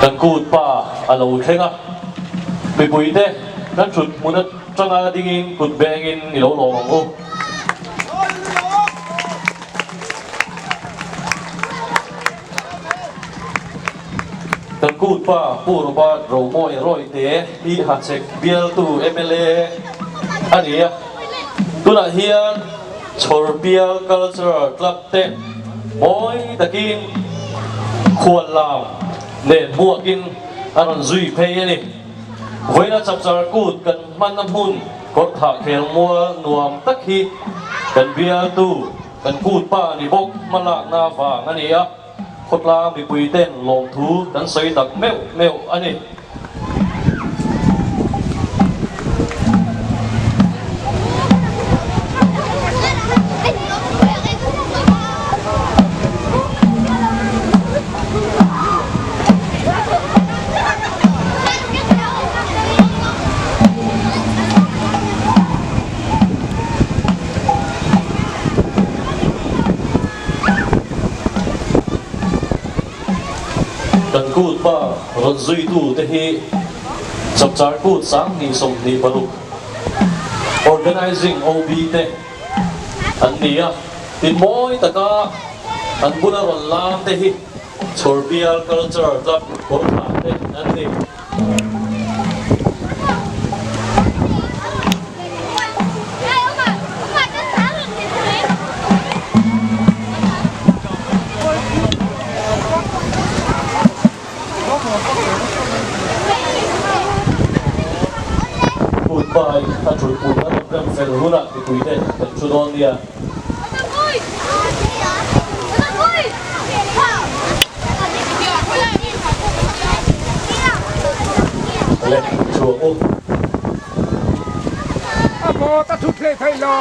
Kan kut pa a lo thleng a, mipuite kan thut hmun atanga dingin kut bengin i lo lawm ang u. Kan kut pa Pu Robert Romawi Rawite hi Hachhek bialtu mla a ni a, tunah hian Chhawrpial Cultural Club te mawi takin khuallam nen hmuakin a rawn zui phei a ni. Vawiina Chapchar Kut kan hmanna hmun kawrthah khelmual nuam tak hi kan bialtu kan kut pa ni bawk hmalakna vang a ni a, khawtlang mipui ten lawmthu kan sawi tak meuh meuh a ni. Kan kut pa rawn zuitu te hi Chapchar Kut 2026 Organizing OB te an ni a, tin mawi taka an bula rawn lam te hi Chhawrpial Cultural Club kawrthah te an ni. Kutpai a tul put a rawn rem fel hunah mipuite kan thu dawn nia. Le chhuak u. A maw ka thut hlei thei lo.